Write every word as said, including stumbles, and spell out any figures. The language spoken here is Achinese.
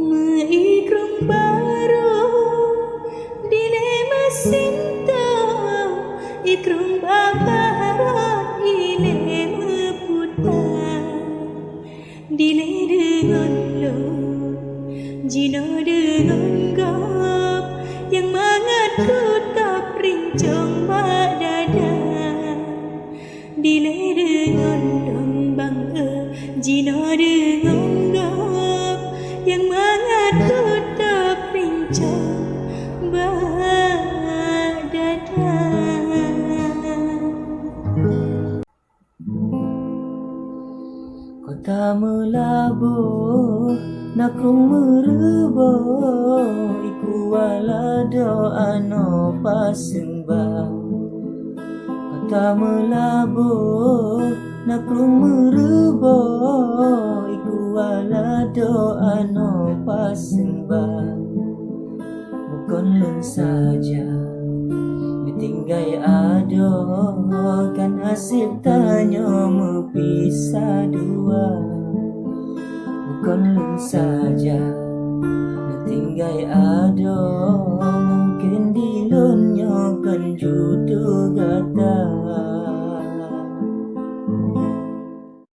Meuikrong barô dilèe meusinto, ikrong babarô ilèe meuputa. Dilèe deungon lôn, jinoe deungon gob, nyang mangat kutôb rincong bak dada. Dilèe deungon lôn bang e, jinoe deungon gob, nyang mangat kutôb rincong bak dada. Kota Meulaboh na krueng meureuboh, iku walado anoe paseumba. Kota Meulaboh na krueng meureuboh, iku walado anoe paseumba. Bukon lôn saja meutinggai adoe, kan hasé tanyoe meupisa dua. Bukon lôn saja meutinggai adoe, mungken di lôn nyoe kon jut